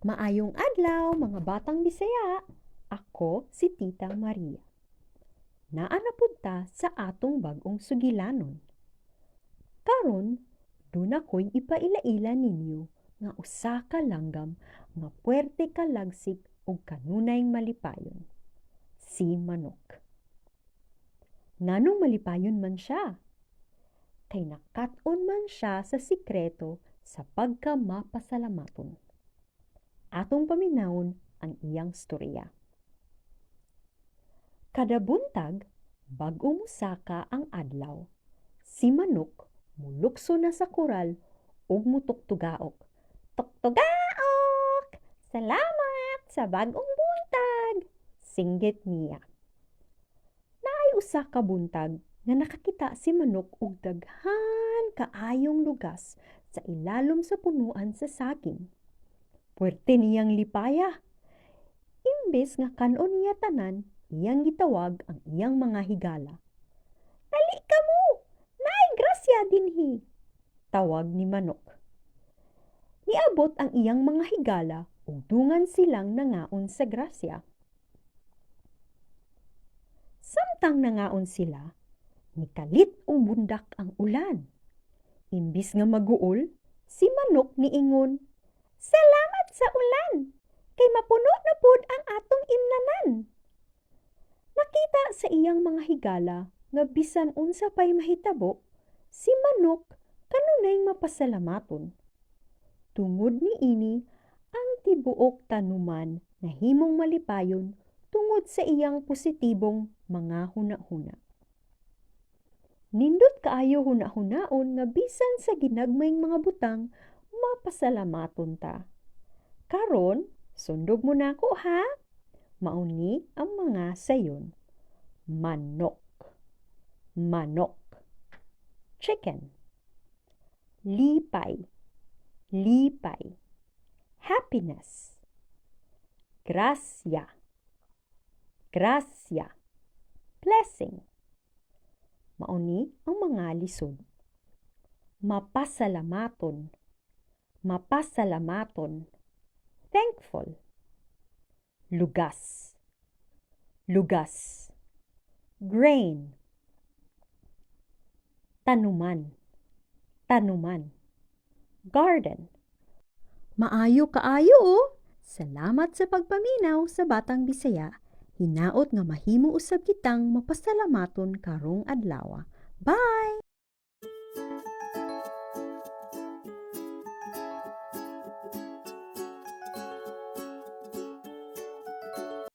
Maayong adlaw, mga batang Bisaya. Ako si Tita Maria. Naa na pud ta sa atong bag-ong sugilanon. Karon, duna ko'y ipaila-ila ninyo nga usa ka langgam nga puwerte kalagsik ug kanunay malipayon. Si Manok. Nganong malipayon man siya? Kay nakat-on man siya sa sikreto sa pagkamapasalamaton. Atong paminawon ang iyang storya. Kada buntag, bag-o mosaka ang adlaw, si Manok mulukso na sa koral ug mutugtugaok. "Tuktugaok! Salamat sa bag-ong buntag!" singgit niya. Naay usa ka buntag nga nakakita si Manok og daghan kaayong lugas sa ilalom sa punuan sa saging. Puwerte niyang lipaya. Imbes nga kan-on niya tanan, iyang gitawag ang iyang mga higala. "Dali kamo! Naay grasya dinhi!" tawag ni Manok. Niabot ang iyang mga higala ug dungan silang nangaon sa grasya. Samtang nangaon sila, nikalit og bundak ang ulan. Imbis nga maguol, si Manok niingon, "Salamat sa ulan, kay mapuno na pud ang atong imnanan." Nakita sa iyang mga higala nga bisan unsa pay mahitabo, si Manok kanunay mapasalamaton. Tungod niini, ang tibuok tanuman nahimong malipayon tungod sa iyang positibong mga hunahuna. Nindot kaayo hunahunaon nga bisan sa ginagmayng mga butang, mapasalamaton ta. Karon, sundog mo nako ha. Mao ni ang mga sayon. Manok. Manok. Chicken. Lipay. Lipay. Happiness. Grasya. Grasya. Blessing. Mao ni ang mga lisod. Mapasalamaton. Mapasalamaton. Thankful. Lugas. Lugas. Grain. Tanuman. Tanuman. Garden. Maayo kaayo oh! Salamat sa pagpaminaw sa Batang Bisaya. Hinaot nga mahimo usab kitang mapasalamaton karong adlaw. Bye!